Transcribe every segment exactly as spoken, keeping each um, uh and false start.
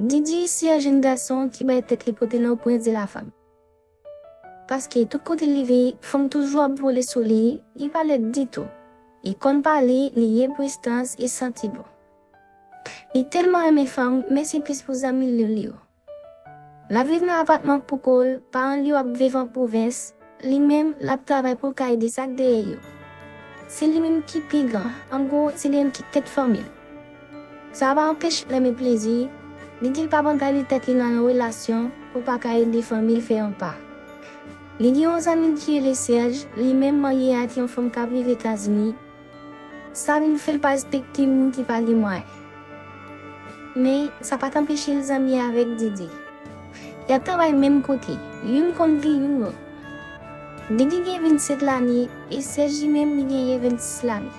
Didi se yon jenn gason ki bay tèt li pote nan yon prens de la fanm. Paske tout kote l rive, fanm toujou ap vole sou li, li pa lèd ditou. Li konn pale, li gen prestans, li santi bon. Li tèlman renmen fanm, men se plis pou zanmi l yo li yo. L ap viv nan apatman pou kò l, paran l yo ap viv an pwovens, li menm, l ap travay pou l ka ede sa k dèyè yo. Se li menm ki pi gran, an gwo, se li menm ki tèt fanmi l. Sa pa anpeche l renmen plezi, li di l p ap angaje tèt li nan yon relasyon pou l pa ka ede fanmi l fè yon pa. Li gen yon zanmi l ki rele Serge, li menm marye ak yon fanm k ap viv Etazini. Sa vin fè l pa respekte moun ki pa gen mwayen. Men, sa pa t anpeche l zanmi avèk Didi. Y ap travay menm kote, youn konn vi youn lòt. Didi gen vennsenk lane, e Serge li menm li genyen vennsis lane.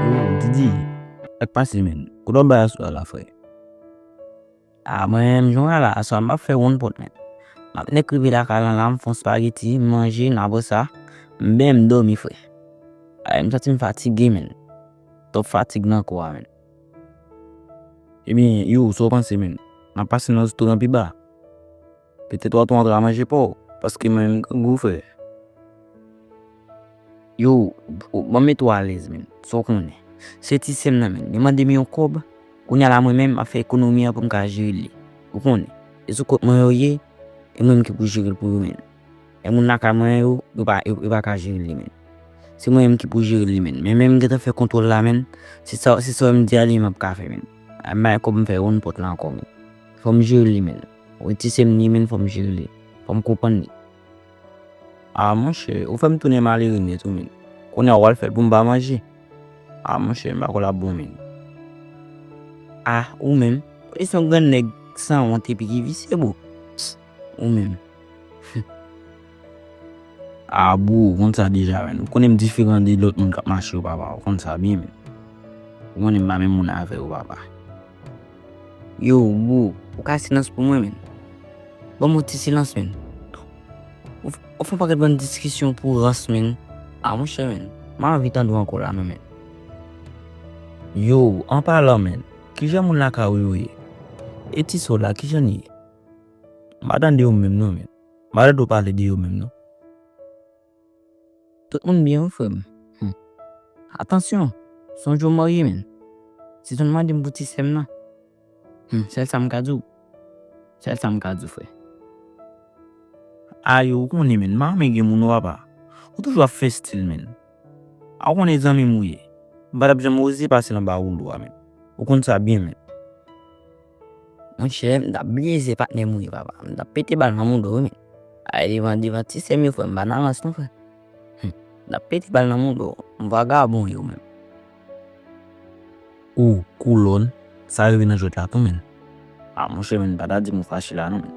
Yo, Didi, sa k pase, menn? Kote w bay aswè a la, frè? A, mwen menm, jan w wè la, aswè a m ap fè wonn pòt, menn. M ap nèk rive lakay lan la, m fè yon spageti, m manje, n apre sa, m benyen, m dòmi, frè. Ay, m santi m fatige, menn. Twòp fatig nan kò a, menn. Ebyen, yo, sa w panse, menn? N ap pase nan restoran pi ba? Petèt w a tou antre a manje pa w, paske mwen menm grangou, frè. Yo, ban m mete w alèz, menn. Sa w konnen. Se ti sè m nan, menn. Li mande m yon kòb. Kounye a la, mwen menm, m ap fè ekonomi an pou m ka jere li. Ou konnen. E sou kont mwen yo ye, e mwen menm ki pou jere l pou yo, menn. E moun lakay mwen yo, yo pa, yo, yo pa ka jere li, menn. Se mwen menm ki pou jere li, menn. Men, men m gentan fè kontwòl la, menn. Se sa, se sa w di a li m ap ka fè, menn. A, m bay kòb m fè wonn pòt la ankò, menn. Fò m jere li, menn. Wi, ti sè m li, menn, fò m jere li. Fò m konprann li. A, monchè, ou fè m tounen malere nèt, wi, menn. Kounye a, w al fè l pou m pa manje. A, monchè, m pa kwè l ap bon, menn. A, ou menm. Ou se yon grann nèg sanwont epi ki visye, bro. Ou menm. A, bro, ou konn sa deja, menn. Ou konnen m diferan de lòt moun k ap mache yo, papa. Ou konn sa byen, menn. Ou konnen m pa menm moun avè yo, papa. Yo, bro, ou ka silans pou mwen, menn? Ban m yon ti silans, menn. Ou, ou fè yon pakèt bann diskisyon pou rans, menn. A, monchè, menn. M pa anvi tande w ankò la, non, menn. Yo, an palan, menn. Kijan moun lakay ou yo ye? E ti sè w la, kijan li ye? M pa tande yo menm non, menn. M pa tande w pale de yo menm non. Tout moun byen wi, frè m. Hmm. Atansyon, sonje w marye, menn. Se tann mande m pou ti sè m nan. Hmm, sèl sa m ka di w. Sèl sa m ka di w, frè. Ayo, ou konnen, menn, m pa renmen gen moun non, papa. Ou toujou ap fè stil, menn. A, ou konnen zanmi m ou ye. M pa t ap janm oze pase l anba woulo a, menn. Ou konn sa byen, menn. Monchè, m t ap bliye se patnè m ou ye, papa. M t ap pete bal nan mouda w, wi, menn. Ay, devan, devan ti sè m yo, frè, m pa nan rans non, frè. Hmm. M t ap pete bal nan mouda w. M vagabon yo menm. Ou, koulòn, sa rive nan jwèt la tou, menn. A, monchè, menn, pa ta di m ou fache la, non, menn.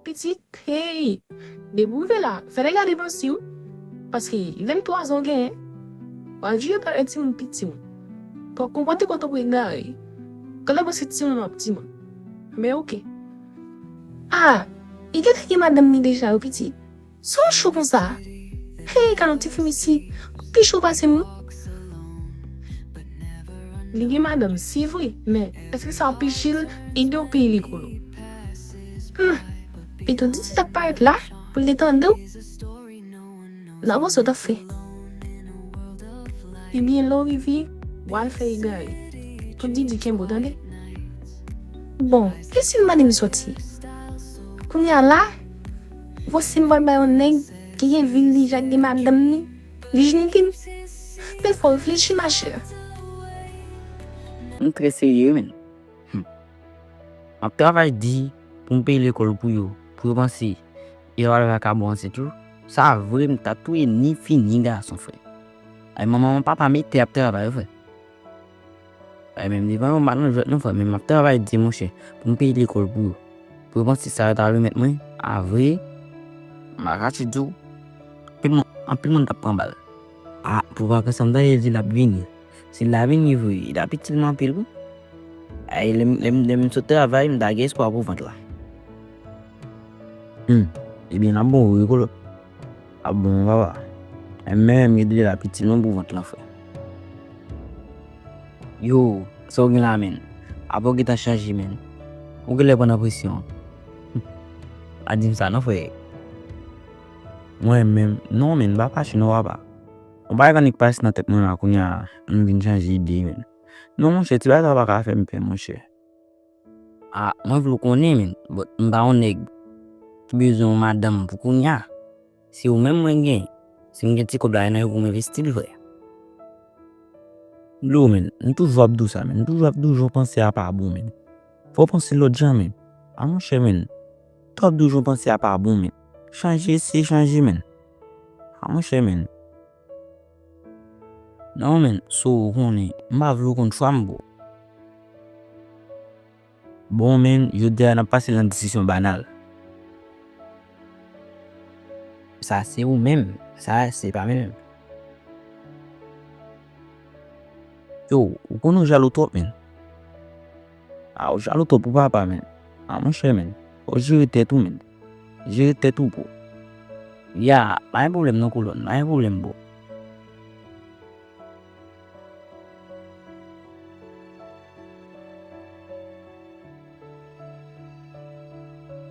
Pitit, hey! Depi w rive la, fè nèg la depanse w. Paske venntwa zan w genyen. W al jije pa yon timoun piti w. Fò w konpòte kò w tankou egare. Kòlè panse timoun w ap timoun. Men oke. Ah! Li gentan gen madanm li deja wi pitit. Sa w cho konsa? Hey, gade yon tifi mesye. Ou pi cho pase m wi. Li gen madanm, se vre, men èske sa anpeche l ede w peye lekòl ou? Hmm, pito di sa k parèt la pou l te tande w. N a panse w t ap fè. Ebyen, lè w rive, w al fè egare. Tout Didi kenbe w, tande? Bon, e si l mande m soti? Kounye a la, bon, si m pral bay yon nèg ki gen vi l, li ja gen madanm li, li jwenn li. Men fò w reflechi, machè. M trè serye, wi, menn. Hmm. M ap travay di pou m peye lekòl pou yo, pou yo panse yo al vakabon ansent tou. Sa vre, m ta touye ni fi ni gason, frè. Ay, manman, papa mete ap travay, frè. Ay, menm devan yo, m pa nan jwèt non, frè, men m ap travay di, monchè, pou m peye lekòl pou yo. Pou yo panse sa yo ta remèt mwen, a vre, m pa kache di w, anpil moun, anpil moun t ap pran bal. A, pou vakans lan, m tande di l ap vini. Si l ta vini vre, li t ap itil mwen anpil, wi. Ay, lè m, lè m, lè m sot travay, m ta gen espwa pou vant la. Hmm, ebyen, l ap bon, wi, kolo. L ap bon, wi, papa. Men, men, m gen de l ap itil mwen pou vant lan, frè. Yo, sa w gen la, menn? Apa w gentan chanje, menn? Ou genlè pran nan presyon. Pa di m sa non, frè. Mwen menm, non, menn, m pa fache non, papa. Yon bagay annik pase nan tèt mwen la, kounye a, m vin chanje ide, menn. Non, monchè, ti bagay sa pa ka fè m pè, monchè. A, mwen vle w konnen, menn, but m pa yon nèg ki bezwen yon madanm pou kounye a. Se ou menm mwen gen. Si m gen ti kòb la, nan yo pou m envesti l, frè. Bro, menn, m toujou ap di w sa, menn. M toujou ap di w jan w panse a pa bon, menn. Fò w panse lòt jan, menn. A, monchè, menn. Twòp di w jan w panse a pa bon, menn. Chanje, eseye chanje, menn. A, monchè, menn. Non, menn, so w konnen, m pa vle w konn chwa m, bro. Bon, menn, jodi a n ap pase nan diskisyon banal. Sa se ou menm, sa se pa mwen menm. Yo, ou konn ou jalou twòp, menn. A, ou jalou twòp pou papa, menn. A, monchè, menn, fò w jere tèt ou, menn. Jere tèt ou, bro. Ya, pa gen pwoblèm non, kolòn, pa gen pwoblèm, bro.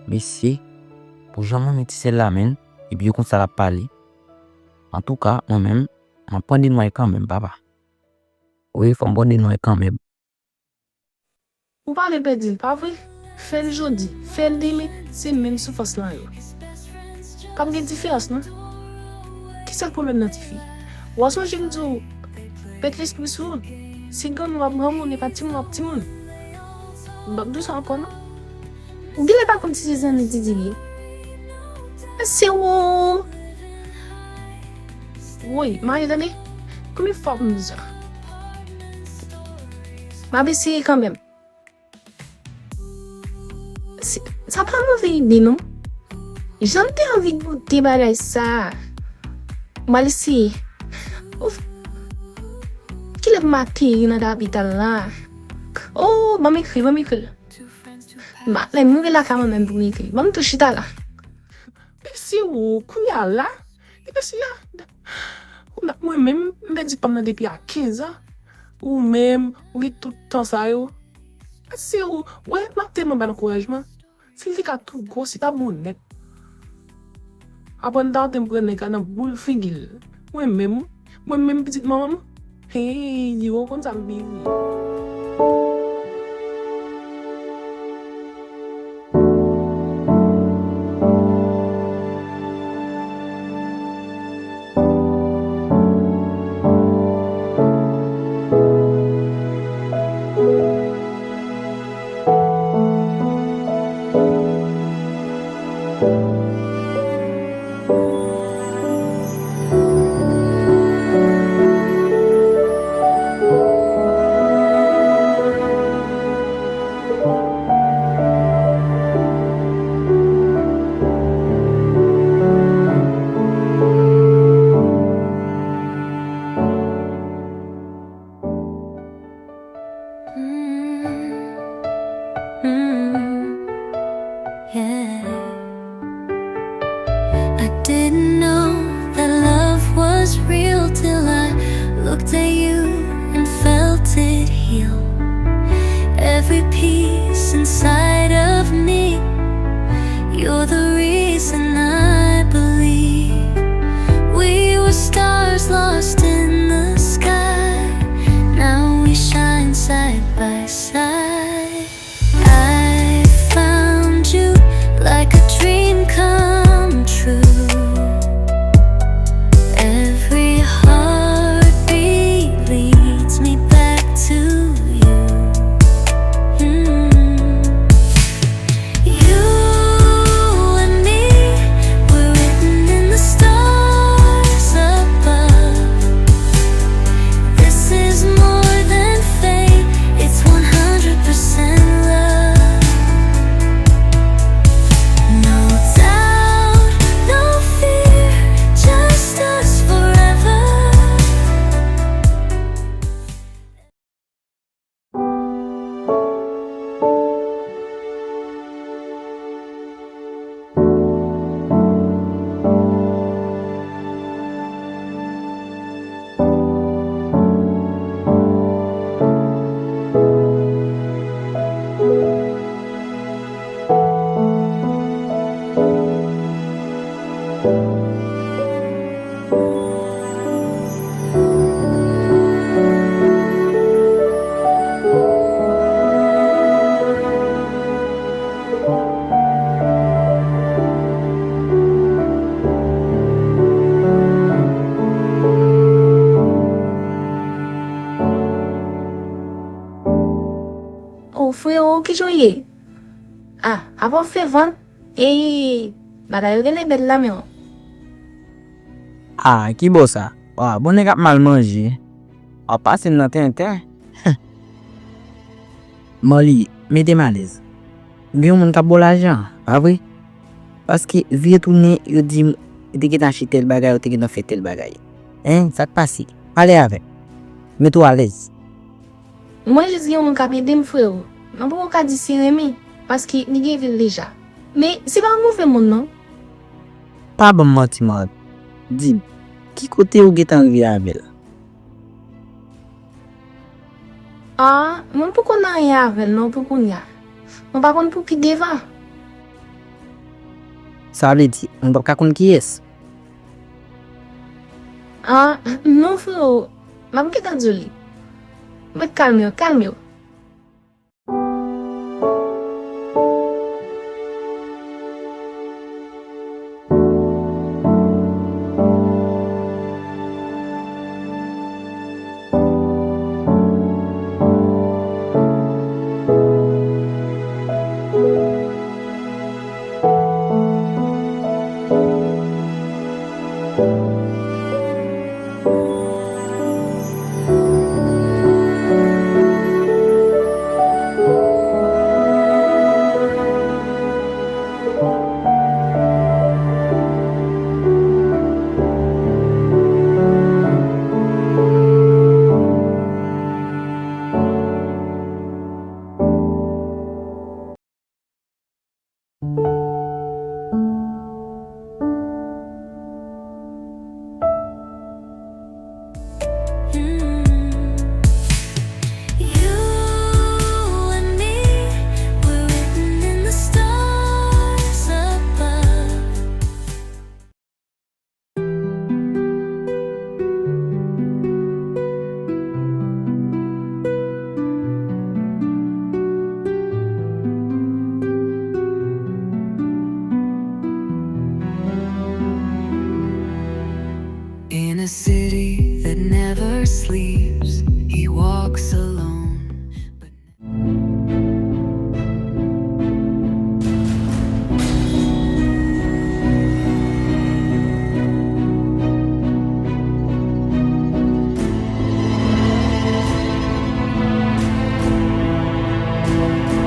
Mesye, pou jan mwen mete sèl la, menn, epi yo konsa l ap pale. Antouka, mwen menm, m ap pran de nway kanmenm, papa. Wi, fò m pran de nway kanmenm. Ou pa vle pèdi l, pa vre? Fè l jodi, fè l demen, se menm soufrans lan yo. P ap gen diferans non. Ki sèl pwoblèm nan tifi? W a sonje m di w, mete lespri sou ou. Si granmoun w ap granmoun, e pa timoun w ap timoun. M p ap di w sa ankò non. Ou genlè pa konn si se zanmi Didi l ye. Se ou. Woy, mayo tande. Konbyen fwa pou m di sa? M ap eseye kanmenm. Sa pa move ide non. Jan m te anvi goute bagay sa. M al eseye. Ouf. Kilè pou m ateri nan kapital la? Oh, ban m ekri, ban m ekri. M pa lè m rive lakay mwen menm pou m ekri. Ban m tou chita la. Mèsi ou, kounye a la. Li pèsi la. Ou la, mwen menm, m pèdi pa m nan depi a kenz an. Ou menm, ou gen tout tan sa yo. Mèsi ou, wè, m ap tèlman ba l ankourajman. Si l te ka tou gwos, li t ap bon nèt. Aprann tante m pran nèg la nan boul figi l. Mwen menm, mwen menm pitit manman m. Hey, yo konn sa m vini. Yeah. I didn't know that love was real till I looked at you and felt it heal. Every piece inside of me, you're the reason I believe. We were stars lost in the sky. Now we shine side by side. I Kijan w ye? Ah, apa w fè vant? Ey, bagay yo genlè bèl la menm. Ah, ki bò sa? Ah, bon nèg ap mal manje. W ap pase m nan tenten. Moli, mete m alèz. Gen yon moun k ap ba w lajan, pa vre? Paske vire tounen, yo di m, yo te gentan achte tèl bagay, yo te gentan fè tèl bagay. Hein, sa k pase? Pale avè m. Mete w alèz. Mwen jis gen yon moun k ap ede m, freo. Mwen poko ka di se Remy, paske li gen vil deja. Men, se pa yon move moun, non. Pa ban m manti, Mòd. Di m, ki kote ou gentan rive avè l? Ah, mwen poko nan anyen avè l non pou kounye a. Mwen pa konn pou pi devan. Sa vle di, mwen p ap ka konn kiyès? Ah, non, freo. M ap gentan di w li. Mwen kalme w, kalme w. In a city that never sleeps.